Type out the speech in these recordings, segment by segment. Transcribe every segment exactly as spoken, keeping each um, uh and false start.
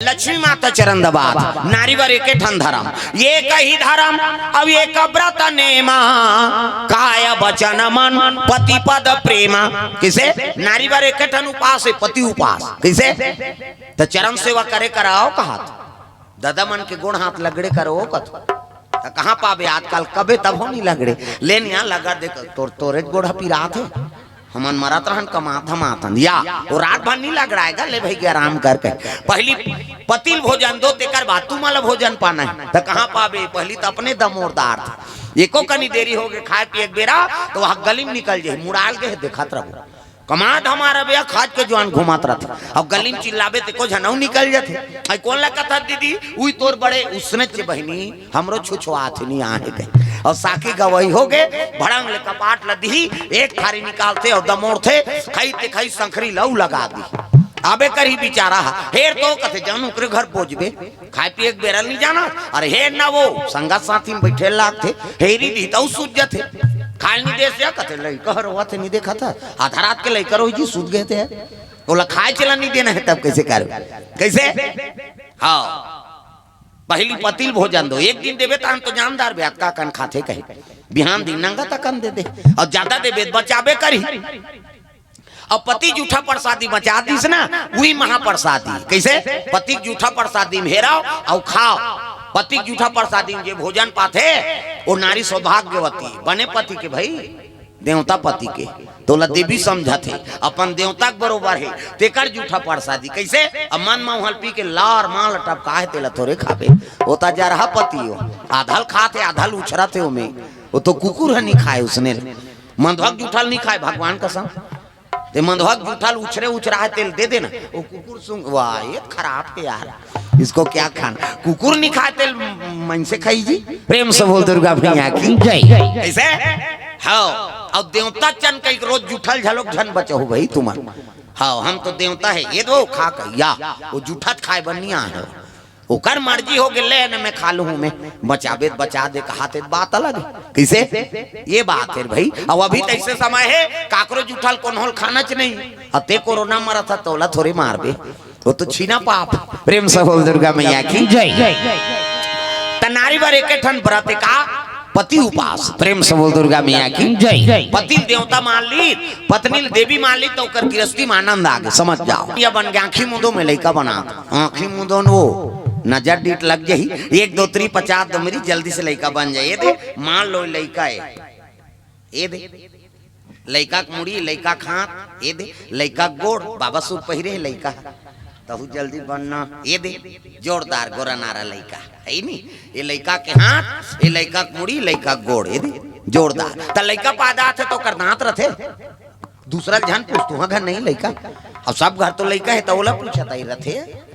लक्ष्मी माता चरण दबात, नारी बर एके ठन धरम, एक ही धरम, अब एक व्रत नेमा, काय बचन मन पति पद प्रेमा। कइसे? नारी बर एके ठन उपास हे, पति उपास। कइसे? त चरण सेवा करे कराओ कहत, ददा मन के गोड़ हाथ लगड़े करो कथो। त कहाँ पाबे आजकल, कबे तभो नी लगड़े। ले निया लगड़ दे, तोर, तोरे गोड़ ह पिरात हे। हमन मरत रहन, कमात हम आतन। या, वो रात भर नी लगड़ाय गा, ले भई आराम करके। पहिली पति ल भोजन दो, तेकर बाद तुमन ल भोजन पाना हे। त कहाँ पाबे, पहिली त अपने दमोरदार थे। एको कनी देरी होगे खाय पिये के बेरा, त वहाँ गली म निकल जाही, मुड़ाल गे हे, देखत रहो। कमात हमारा बे, खाज के जुआन घुमात रथे। अब गली म चिल्लाबे, ते को झनऊ निकल जाथे। अई कोन ला कथस दीदी? उई तोर बड़े उसने चे बहिनी, हमरो छुछुआत हे, नी आहे कहे। अउ साखी गवई होगे, भड़ंग ले कपाट ल दिही, एक थारी निकालथे अउ दमोरथे, खई ते खई संखरी लऊ लगा दिही। आबे करही बिचारा ह, हेर तो कथे, जान ओकरे घर बोजबे, खाय पिये के बेरा ल नी जानत। अरे हेर ना, वो संगत साथी म बइठे लागथे, हेरी दिही त अउ सूझ जथे। खाय ल नी देस या कथे, लइका ह रोवत हे, नी देखत हस, आधा रात के लइका रोही जी, सूत गे ते। ओला खाय चला नी देना हे, तब कइसे करबे? कइसे? हाँ, पहिली पति ल भोजन दो, एक दिन देबे तहन तो जानदार बे, अतका कन खाथे कहे, बिहान दिन नंगत अकन दे दे, अउ जादा देबे त बचाबे करही। अब पति जूठा परसादी बचा दिस ना, उही महापरसादी। कइसे? पति के जूठा परसादी म हेरव अउ खाव। पति के जूठा परसादी म जे भोजन पाथे, वो नारी सौभाग्यवती, बने पति के भई, देवता पति के, त ओला देवी समझत हे, अपन देवता के बरोबर हे, तेकर जूठा परसादी। कइसे? अब मन म उहाँ ल पी के लार माल टपका हे, तेला थोरे खाबे, वो त जरहा पति हो, आधा ल खाथे, आधा ल उछरथे ओमे, वो तो कुकुर ह नी खाय उसने ल, मंदवा के जूठा ल नी खाय, भगवान कसम। ते मंदवा के जूठा ल उछरे उछराहे तेल दे देना। वो कुकुर सूंघ, वाह, ये खराब हे यार, इसको क्या खाना? कुकुर नी खाय तेल मनसे खाही जी। प्रेम से बोल दुर्गा मैया की जय। कइसे? हाँ, अउ देवता चन कहिके रोज जूठा ल झलोक झन बचहू भई तुमन। हाँ, हम तो देवता हे, ये दो खा के या, वो जूठा त खाय बर नी आहे। ओकर मर्जी होगे, ले न मैं खा लूहूँ मैं, बचाबे त बचा दे कहाथे त बात अलग हे। कइसे? ये बात हे भई। अउ अभी त अइसे समय हे, काकरो जूठा ल कोनो ल खाना च नहीं। अउ ते कोरोना मरत हस, तोला थोरे मारबे। वो तो छीना पाप। प्रेम से बोल दुर्गा मैया की जय। त नारी बर एके ठन व्रत का पति उपास। प्रेम से बोल दुर्गा मैया की जय। पति ल देवता मान ली, पत्नी ल देवी मान ली, त ओकर गृहस्थी म आनंद आगे, समझ जाव। या बन गे, आँखी मूंदो मैं लइका बनात। आँखी मूंदो न वो, नजर डीठ लग जाही। एक दो तीन पचास दो मेरी, जल्दी से लइका बन जाही। ये दे, मान लो लइका हे। ये दे, लइका के मुड़ी, लइका के हाथ, ये दे, लइका के गोड़, बाबा सूट पहिरे हे लइका। तहू जल्दी बनना, ये दे, जोरदार गोरा नारा लइका, हे नी? ये लइका के हाथ, ये लइका के मुड़ी, लइका के गोड़, ये दे, जोरदार। त लइका पैदा होथे त ओकर दांत रथे, दूसरा ल झन पूछ, तुँहर घर नहीं लइका? अब सब घर तो लइका हे, त ओला पूछत ही रथे।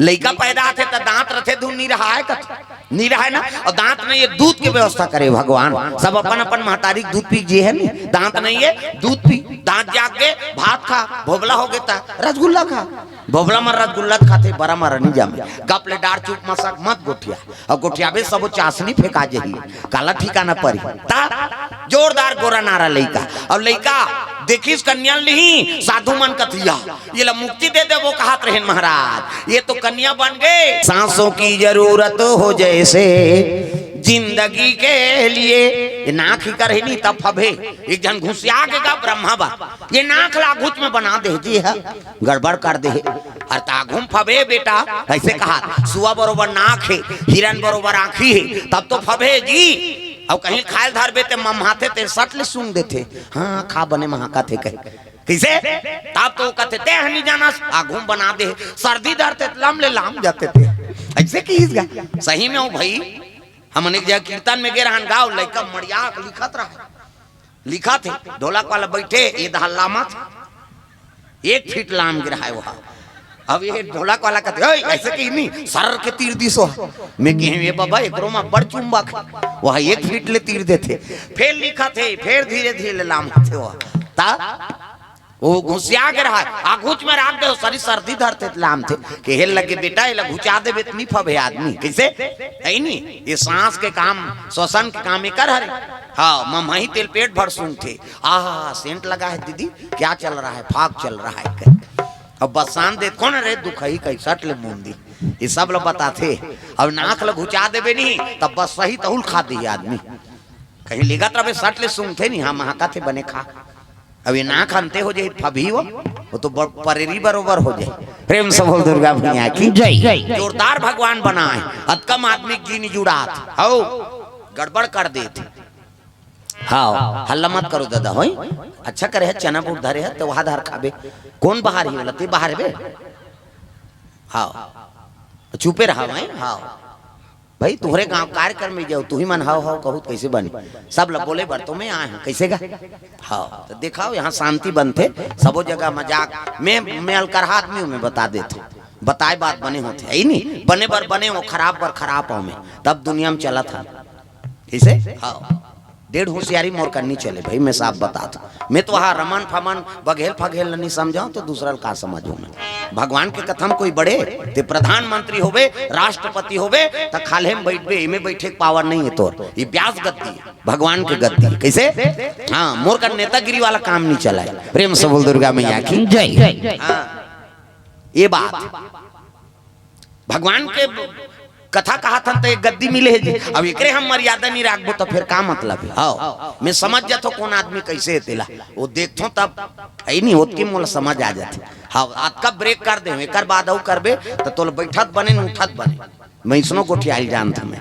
लइका पैदा होथे त दांत रथे, धुन नी रहाय कथे, नी रहाय ना। अउ दांत नहीं हे, दूध के व्यवस्था करे भगवान। सब अपन अपन महतारी के दूध पी के जिए हे नी, दांत नहीं हे, दूध पी, दांत जाग गे, भात खा, भोभला होगे त रसगुल्ला खा। भोभला म रसगुल्ला खाथे, बरा म नी जामे। गप ले डार चुप मसक मत गोठिया। अउ गोठियाबे सबो चासनी फेंका जाही। काला ठिकाना परही। त जोरदार गोरा नारा लइका। अउ लइका देखिस कन्या ल लिही, साधु मन कथे या, ये ला मुक्ति दे देबो कहत रहेन महाराज। ये तो कन्या बन गे। सांसों की जरूरत हो जैसे जिंदगी के लिए। ये नाक ही कर ही नहीं तब फबे। एक झन घुसिया गे गा ब्रह्मा बर। ये नाक ला आघुच में बना दे जी है, गड़बड़ कर दे। अरे त आघू म फबे बेटा, अइसे कहा, सुआ बरोबर नाक हे, हिरन बरोबर आँखी हे, तब तो फबे जी। अउ कहीं खाय ल धरबे ते मम्हाथे ते सट ले सूंघ देथे। हाँ, खा बने महा कथे कहे। कइसे? तब तो कथे, ते ह नी जानस, आघू म बना दे। सर्दी धरथे त लम ले लाम जाथे ते। अइसे किहिस गा। सही में हो भई, हमन एक जगह कीर्तन में गे रहन, गाँव लइका मड़िया के लिखत रहा। लिखत हे, ढोलक वाला बइठे, ये दहा लामत, एक फीट लाम गे रहाय ओहा। अब ये ढोलक वाला कथे, "ओए, अइसे कहीं नहीं, सर के तीर दिस ओहा।" मैं कहेंव, "ये बाबा, एकरो म बड़ चुंबक हे, ओहा एक फीट ले तीर देथे।" फेर लिखत हे, फेर धीरे धीरे ले लामत हे ओहा। त वो घुसिया गे रहाय, आघूच में राख दे, सरी सर्दी धरथे त लामथे। कहे लगे, "बेटा, एला घुचा देबे त नी फबे आदमी।" कइसे? हे नी? ये सांस के काम, श्वसन के काम एकर हरे। हाँ, मम्हई तेल पेट भर सूंघथे। आहा, सेंट लगा है दीदी, क्या चल रहा है? फाग चल रहा है कहे। अब बसान देत कोन रे, दुखही कई सट ले मुंदी, ये सब ल बताथे। अब नाक ल घुचा देबे नहीं, तब बस सही तहुल खा दिही आदमी। कहीं लेगत रहे सट ले सूंघथे नहीं, हाँ, महका थे बने खा। अब ये नाक अंते हो जाए, फबही वो, वो तो ब-, परेरी बरोबर हो जाए। प्रेम से बोल दुर्गा मैया की जय। जोरदार भगवान बनाए, अतकम आदमी के जी नी जुड़ात, हौ, गड़बड़ कर देत। हाँ, हल्ला मत करो दादा, होई? अच्छा करे है, चना बूट धरे है, तो वहाँ धर खाबे। कोन बाहर ही बोला, ते बाहर बे? हाँ, चुपे रहा भाई, हाँ। भाई, तुहरे गांव कार्यक्रम में जाओ, तुही मन हाव हाव कहू त कइसे बने? सब ल बोले बर तो मैं आए हूँ, कइसे गा? हाँ, तो देखाओ, यहाँ शांति बनथे, सबो जगह मजाक। मैं, मैं अलकरहा आदमी हूँ, मैं बता देत हूँ, बताए बात बने होथे, है ही नहीं। बने बर बने हो, खराब बर खराब हो, मैं तब दुनिया में चलत हन। कइसे? हाँ, डेढ़ होशियारी मोर करनी चले भाई, मैं साफ बतात हूँ। मैं तो वहाँ रमन फमन, बघेल फघेल ल नहीं समझाऊँ, तो दूसरा ल का समझूँ मैं? भगवान के कथा म कोई बड़े, ते प्रधानमंत्री होबे, राष्ट्रपति होबे, त खाल्हे म बइठबे, एमे बइठे के पावर नहीं है तोर। ये ब्यास गद्दी, भगवान के गद्दी। कइसे? हाँ, मोर कर नेतागिरी वाला काम नहीं चला है। प्रेम से बोल दुर्गा मैया की जय। हाँ, ये बात। भगवान के कथा कहा था, तो एक गद्दी मिले है जी। अब एकरे हम मर्यादा नहीं राखबो, तो फिर का मतलब है? हाँ, मैं समझ जाथो कौन आदमी कैसे है तेला। वो देखथो तब, है नहीं, ओतके मोला समझ आ जाथे। हाँ, आज का ब्रेक कर दे, एकर बाद अउ करबे, तो तोला बैठत बने न उठत बने। मैं इसनो गोठियाल जानत हूँ मैं।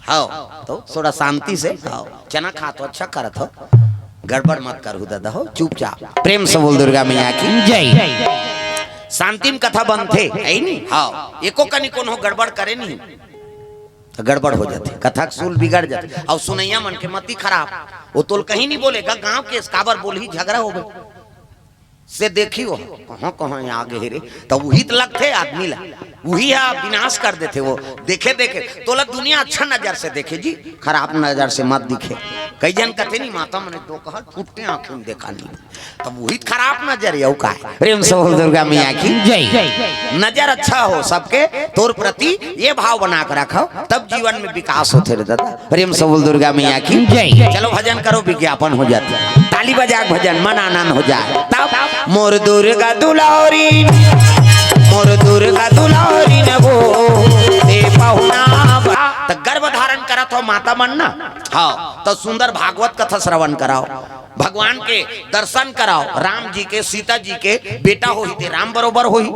हाँ, तो थोड़ा शांति से, हाँ, चना खा तो अच्छा करत हो, गड़बड़ मत करहु दादा हो, चुपचाप। प्रेम से बोल दुर्गा मैया की जय। शांति में कथा बनथे, है नहीं? हाँ, एको कनी कोनो गड़बड़ करे नहीं, तो गड़बड़ हो जाथे, कथा के सूल बिगड़ जाथे। और सुनैया मन के मति खराब, वो तोल कहीं नहीं बोलेगा, गांव के काबर बोलही, झगड़ा हो गए। से देखी वो कहाँ कहाँ आगे हे रे, तब वही तो लगथे आदमी ला, वही हा विनाश कर देथे वो। देखे देखे तोला दुनिया अच्छा नजर से देखे जी, खराब नजर से मत दिखे। कई जन कथे नहीं, माता मने तो कहा फुट्टे आंखें में देखा नहीं, तब वही तो खराब नजर है, का है? प्रेम से बोल दुर्गा मैया की जय। नजर अच्छा हो सबके तोर प्रति, ये भाव बना के रखो, तब जीवन में विकास होते रहता था। प्रेम से बोल दुर्गा मैया की जय। चलो भजन करो, विज्ञापन हो जाता है, ताली बजा के भजन, मन आनंद हो जाए। तब मोर दुर्गा दुलारी, मोर दुर्गा दुलारी न वो, ते पहुना बा-, त गर्भ धारण करत हो माता मन ना, हाँ, तो सुंदर भागवत कथा श्रवण कराओ, भगवान के दर्शन कराओ, राम जी के, सीता जी के, बेटा होही ते राम बरोबर होही,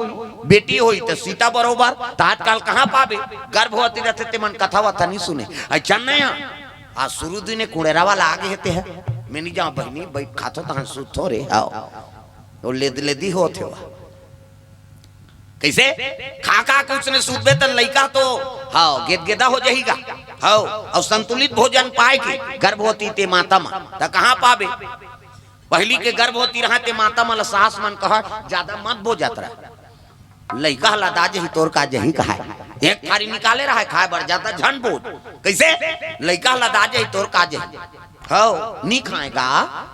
बेटी होही ते सीता बरोबर। त आजकल कहाँ पाबे, गर्भवती रहथे ते मन कथा वथा नहीं सुने। अच्छा नया, आज शुरू दिने कुड़ेरा वाला आगे हेते है, मैं नहीं जाऊँ बहिनी, बैठ खाथो तहन सुथो रे, आओ, वो लेद लेदी होत हे। कइसे? खा खा के उसने सूतबे त लइका तो, हाँ, गेदगेदा हो जाहीगा। हाँ, और संतुलित भोजन पाए के गर्भवती ते माता मा, त कहाँ पाबे? पहली के गर्भवती रहा ते माता मन ल सास मन कहा, "ज्यादा मत बोजत रह, लइका ह लदा जही, तोर का जही," कहाय। एक थारी निकाले रहा, खाए बर जाता झन बोज। कइसे? "लइका ह लदा जही, तोर का जही।" हव, नी खाए गा,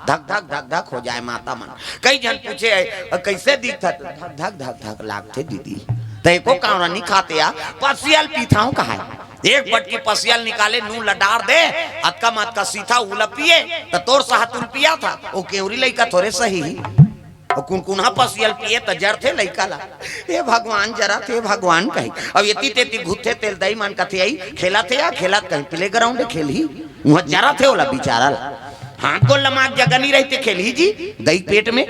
धक धक धक धक हो जाए माता मन। कई झन पूछे, "कइसे दिखत?" "धक धक धक धक लागथे दीदी।" त एको कांवरा नी खाते या, पसियल पीथाव कहाय। एक बटकी पसियल निकाले, नून ल डार दे, अतका मतका सीथा उला पिए, त तोर साहतुल पिया था, वो केवरी लइका थोरे सही ही। अउ कुनकुनहा पसियल पिए त जरथे लइका ला। "हे भगवान, जरत हे भगवान," कही। अब एती तेती घुरथे तेल दई मन कथे, "आई खेलत हे या खेलत," कही, "प्ले ग्राउंड खेलही, उहाँ जरत हे ओला बिचारा ला। हाथ गोल लमाक जगह नहीं रहिते खेलही जी, दई पेट में।"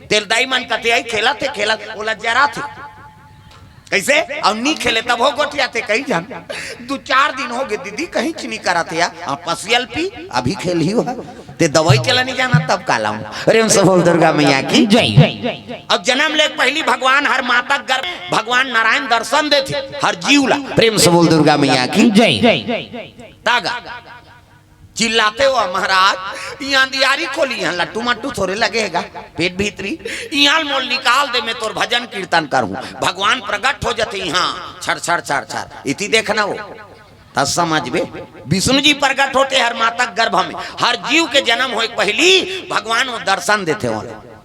तेल दई मन कथे, "आई खेलत हे खेलत," ओला जरत हे। कइसे? अउ नी खेले तब हो गोठियाथे कई झन। "दू चार दिन हो गे दीदी, कहीं च नी करत हे या।" "हाँ, पसियल पी, अभी खेलही हो।" ते दवाई के ला नहीं जाना तब का लाऊं। प्रेम से बोल दुर्गा मैया की जय। अब जन्म ले पहली भगवान हर माता गर्भ, भगवान नारायण दर्शन देथे हर जीव ला। प्रेम से बोल दुर्गा मैया की जय। तागा चिल्लाते हो महाराज, ये अंधियारी खोली, यहाँ लट्टू मट्टू थोड़े लगेगा पेट भीतरी, यहाँ मोल निकाल दे, मैं तोर भजन कीर्तन करूँ। भगवान प्रगट हो जाते यहाँ छर छर छर छर, इति देखना वो। त समझबे, विष्णु जी प्रगट होते हर माता के गर्भ में, हर जीव के जन्म होए के पहली भगवान वो दर्शन देते हो।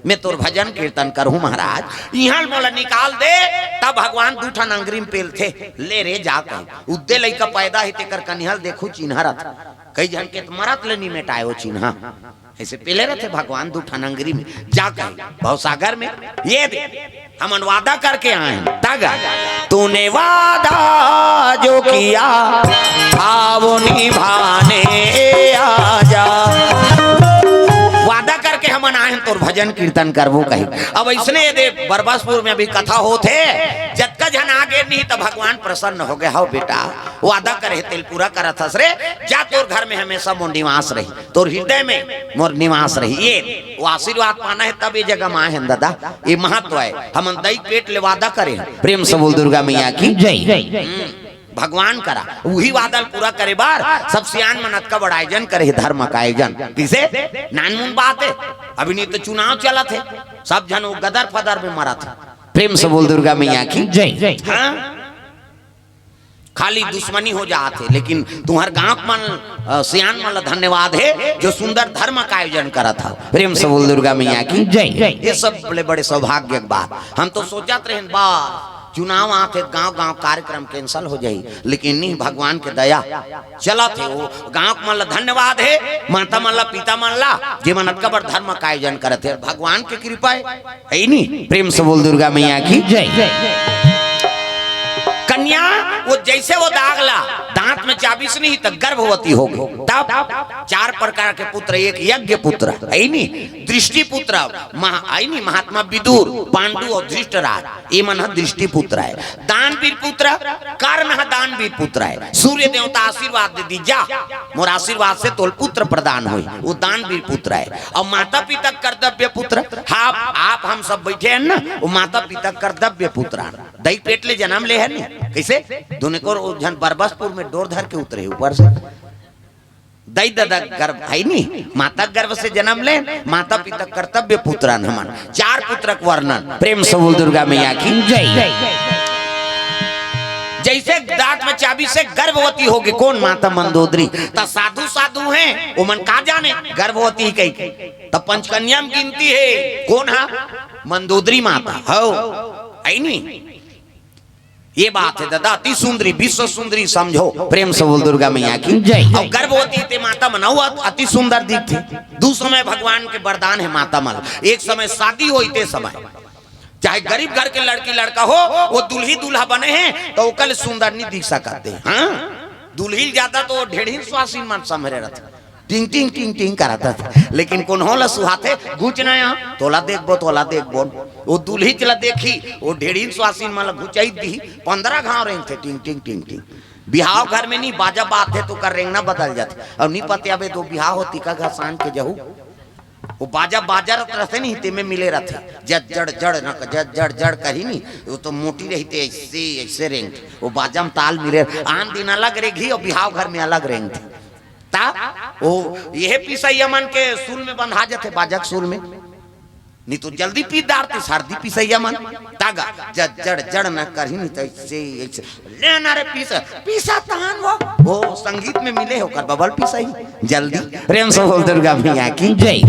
मैं तोर भजन कीर्तन करहूं महाराज, इहां मोला निकाल दे। तब भगवान दू ठन अंगरी में पेलथे, ले रे जा कहे। उद्दे लइका पैदा हे तेकर कनिहा ल देखहूं चिन्हा रथ। कई झन के त मरत ले नी मेटाय ओ चिन्हा। अइसे पेले रथे भगवान दू ठन अंगरी में, जा कहे भवसागर में। ये दे, हमन वादा करके आए हैं। तग तूने वादा जो किया, था वो निभाने आजा। वादा करके हमन आए हैं तोर भजन कीर्तन करबो कही। अब अइसने ये दे बरबसपुर में अभी कथा होत हे, जतका झन आगे नहीं त भगवान प्रसन्न हो गए। हव बेटा, वादा करे हे तेला पूरा करत हस रे, जा तोर घर में हमेशा मोर निवास रही, तोर हृदय में मोर निवास रही। ये वो आशीर्वाद पाना हे तब ये जगह में आए हैं दादा, ये महत्व हे। हमन दई पेट ले वादा करे हैं। प्रेम से बोल दुर्गा मैया की जय। हम्म, भगवान करा उही वादा ल पूरा करे बर सब सियान मन अतका बड़ आयोजन करे हे, धर्म का आयोजन। किसे नानमुन बात हे, अभी नहीं तो चुनाव चलत हे, सब झन वो गदर फदर में मरत हे। प्रेम से बोल दुर्गा मैया की जय। हाँ, खाली दुश्मनी हो जात हे, लेकिन तुंहर गांव के मन, अ, सियान मन ला धन्यवाद हे जो सुंदर धर्म का आयोजन करत हव। प्रेम से बोल दुर्गा मैया की जय। ये सब बड़े बड़े सौभाग्य के बात। हम तो सोचत रहेन बा चुनाव आत हे, गांव गांव कार्यक्रम cancel हो जाही, लेकिन नहीं, भगवान के दया चलत हे। वो गांव के मन ला धन्यवाद हे, माता मन ला, पिता मन ला, जे मन अतका बड़ धर्म का आयोजन करत हे। भगवान के कृपा हे, हे नी? प्रेम से बोल दुर्गा मैया की जय। कन्या वो जैसे वो दाग ला दांत में चाबिस नहीं त गर्भवती हो गई। तब चार प्रकार के पुत्र, एक यज्ञ पुत्र, हे नी? दृष्टि पुत्र, महा-, हे नी? महात्मा विदुर, पांडु और धृष्टराज, ये मन ह दृष्टि पुत्र हे। दानवीर पुत्र, कर्ण ह दानवीर पुत्र हे। सूर्य देवता आशीर्वाद दे दी, जा मोर आशीर्वाद से तोल पुत्र प्रदान होई, वो दानवीर पुत्र हे। और माता पिता कर्तव्य पुत्र, आप, आप हम सब बैठे हैं ना, वो माता पिता कर्तव्य पुत्र हे। दई पेट ले जन्म ले हे नी, कैसे? दुने को झन बरबसपुर में डोर धर के उतरे ऊपर से। दई ददा गर्भ हे नी, माता गर्भ से जन्म ले, माता पिता कर्तव्य पुत्र हन हमन। चार पुत्र के वर्णन। प्रेम से बोल दुर्गा मैया की जय। जैसे दांत में चाबिस हे, गर्भवती हो गई। कौन? माता मंदोदरी। त साधु साधु हे, वो मन का जाने गर्भवती कही। त पंचकन्या में गिनती हे। कौन हा? मंदोदरी माता। हव, हे नी? ये बात हे दादा, अति सुंदरी, विश्व सुंदरी समझो। प्रेम से बोल दुर्गा मैया की जय। और गर्भवती ते माता मन अउ अति सुंदर दिखथे। दू समय भगवान के वरदान हे माता मन। एक समय शादी होई ते समय, चाहे गरीब घर के लड़की लड़का हो, वो दुल्ही दूल्हा बने हे त ओकर ले सुंदर नहीं दिख सकत हे। हाँ, दुल्ही ले ज्यादा तो ढेढ़िन सुवासिन मन संभरे रथे, टिंग टिंग टिंग टिंग करत रथे। लेकिन कोनो ला सुहाथे, घुच ना यहाँ, तोला देखबो, तोला देखबो। वो दुल्हिच ला देखही, वो ढेढ़िन सुवासिन मन ला घुचाई दी, पंद्रह घांव रेंगथे, टिंग टिंग टिंग टिंग। बिहाव घर में नहीं, बाजा बाजथे त ओकर रेंगना बदल जाथे। अउ नहीं पतियाबे त बिहाव होती का घसान के जहू, वो बाजा बाजत रथे नहीं, तेमे मिले रथे। जड़ जड़ जड़ न, जड़ जड़ जड़ कही नहीं, वो तो मोटी रही ते ऐसे, ऐसे रेंगथे। वो बाजा में ताल मिले, आन दिन अलग रेंगही और बिहाव घर में अलग रेंगथे। ता वो ये पिसैया मन के सूल में बंधा जाथे, बाजा के सूल में। नहीं तो जल्दी पीस डारथे, सर्दी पिसैया मन। तागा, जड़ जड़ जड़ न करही नहीं तो ऐसे, ऐसे। ले ना रे पीस, पीसा तहान वो। वो संगीत में मिले हे ओकर बबल पिसई। जल्दी। प्रेम से बोल दुर्गा मैया की जय।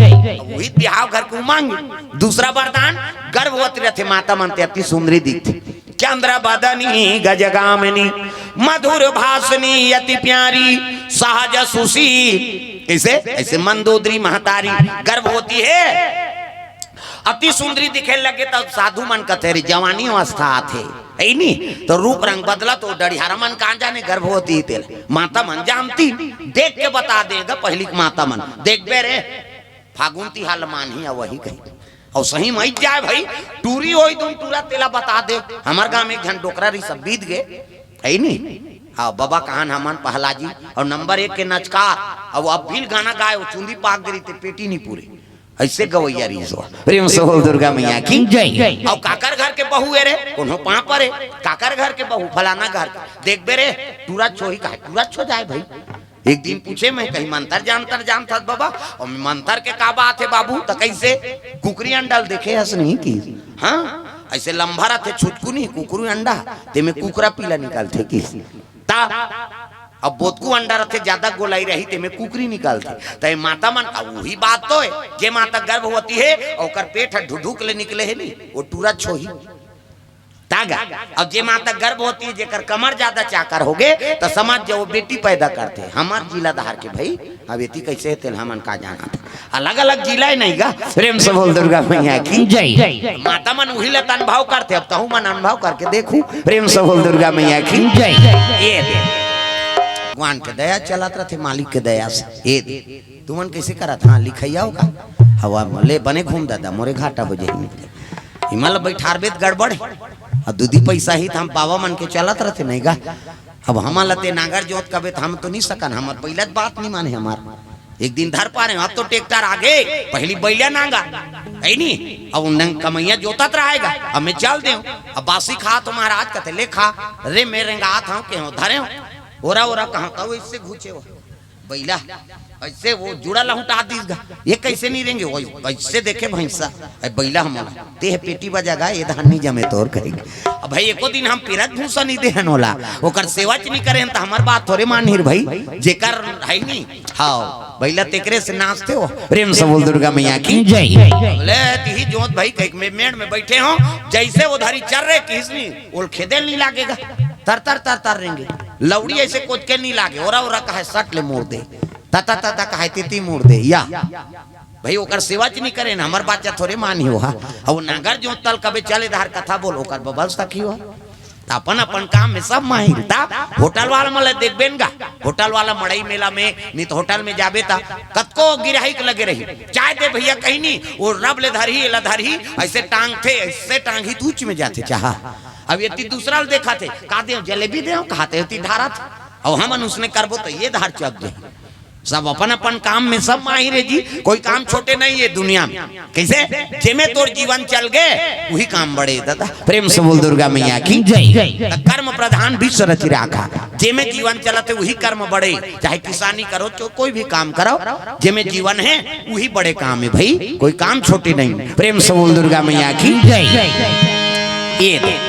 वही बिहाव घर के उमंग। दूसरा वरदान, गर्भवती रथे माता मन ते अति सुंदरी दिखथे। चंद्र बदनी गजगामिनी, मधुर भाषिनी अति प्यारी, सहज सुशील। कैसे? ऐसे मंदोदरी महतारी गर्भवती हे, अति सुंदरी दिखे लगे, तब साधु मन कथे, "रे, जवानी अवस्था आथे, हे नी? तो रूप रंग बदला, तो डढ़ियारा मन कहाँ जाने गर्भवती तेला।" माता मन जानती, देख के बता देगा पहली के माता मन। देखबे रे, फागुन तिहार ल मानही, अउ वही कही। अउ सही मइच जाय भाई, टूरी होई दुन टूरा तेला बता दे। हमर गांव में एक झन डोकरा रही, सब बीत गे, हे नी? हाँ, बबा कहान हमन पहला जी, अउ नंबर एक के नचकार, अउ अब भी गाना गाय, वो चुंदी पाक गे रही ते पेटी नहीं पूरे। ऐसे गवैया रही सो। प्रेम से बोल दुर्गा मैया की जय। अउ काकर घर के बहू ए रे, कोनो पापा रे, काकर घर के बहू, फलाना घर के। देखबे रे, टूरा छोही का है, टूरा छो जाय भाई। एक दिन पूछे मैं, कहीं मंतर जानतर जानत हस बबा? अउ मंतर के का बात हे बाबू? त कैसे? कुकरी अंडा ल देखे हस नहीं कि? हाँ, ऐसे लंबा रथे छुटकू नहीं, कुकरी अंडा, तेमे कुकरा पीला निकलथे कि? ता अब बोतकू अंडा रथे, ज्यादा गोलाई रही, तेमे कुकरी निकलथे। त ए माता मन, अब उही बात तो है, जे माता गर्भवती है, ओकर पेट ह ढुढुक ले निकले है नी, वो टूरा छोही। तागा, अब जे माता गर्भवती है, जेकर कमर ज्यादा चाकर होगे, त समझ जाओ, बेटी पैदा करथे। हमर जिला धार के भाई, अब एती कैसे है, तेल हमन का जाना था। अलग-अलग जिला है नहीं गा। प्रेम से बोल दुर्गा मैया की। जय। माता मन उही ला त अनुभव करथे, अब तहू मन अनुभव करके देखू। प्रेम से बोल दुर्गा मैया की। जय। ये दे। भगवान के दया चलत रथे, मालिक के दया से। ये दे। तुमन कैसे करत? हाँ, लिखैया हो का? हवा म-, ले बने घूम दादा, मोरे घाटा हो जाही। इमा ला बैठारबे त गड़बड़ है। अब दूधी पैसा ही त हम बाबा मन के चलत रथे नहीं गा। अब हमन ला ते नांगर जोत कबे त हम तो नहीं सकन, हमर बइला त बात नहीं माने हमार। एक दिन धर पा रहे हो, अब तो ट्रैक्टर आगे, पहली बइला नांगर, है नी? अब उन नंग कमैया जोतत रहेगा, अब मैं चल देव। अब बासी खा तो महाराज कहते, "ले खा।" रे मैं रेंगात हूँ, के हो, धरे हो, ओरा ओरा कहाँ का, वो इससे घुचे हो। बइला, ऐसे वो जुड़ा लहुटा दीस गा। ये कैसे नहीं रेंगे? वो ऐसे देखे भैंसा, "ए बइला हमला, ते हे पेटी बजा गा, ये धान नहीं जमे तोर," कहेंगे। अब भाई, एको दिन हम पिरत भूसा नहीं देहन होला, ओकर सेवा च नहीं करेन, त हमर बात थोरे मानही रे भाई, जेकर है नहीं। हाँ, बइला तेकरे से नाचथे हो। प्रेम से बोल दुर्गा मैया की। जय। बोले, "तिही जोत भाई, कहीं में मेड़ में बैठे हो, जैसे वो धारी चर रहे किसनी, ओल खेदे नहीं लागेगा, तर तर तर तर रेंगे, लौड़ी ऐसे कोच के नहीं लागे, ओरा ओरा कहे सट ले मोड़ दे, तता तता कहे तिती मोड़ दे।" या भाई, ओकर सेवा च नहीं करे ना, हमर बात च थोरे मानी हो हा। अब वो नांगर जोत तल कबे चले धार कथा बोल, ओकर बबल सखी हो। त अपन अपन काम में सब माहिर। त होटल वाला मन ला देखबे न गा, होटल वाला मड़ई मेला में, नहीं तो होटल में जाबे त कतको गिराही के लगे रही, "चाय दे भैया," कहीं नहीं, वो रब ले धरही, एला धरही, ऐसे टांगथे, ऐसे टांगही, दूच में जाथे चाहा। अब ये ती दूसरा ल देखा थे, "का देव? जलेबी देव?" कहाते होती धारा था। और हमन उसने करबो तो ये धार चुक जाही। सब अपन अपन काम में सब माहिर है जी, कोई काम छोटे नहीं है दुनिया में। कैसे? जेमे तोर जीवन चल गए, वही काम बड़े दादा। प्रेम से बोल दुर्गा मैया की। जय। त कर्म प्रधान विश्व रचि राखा, जेमे जीवन चलत है वही कर्म बड़े। चाहे किसानी करो, चाहे कोई भी काम करो, जेमे जीवन है वही बड़े काम है भाई, कोई काम छोटे नहीं। प्रेम से बोल दुर्गा मैया की। जय। ये दे।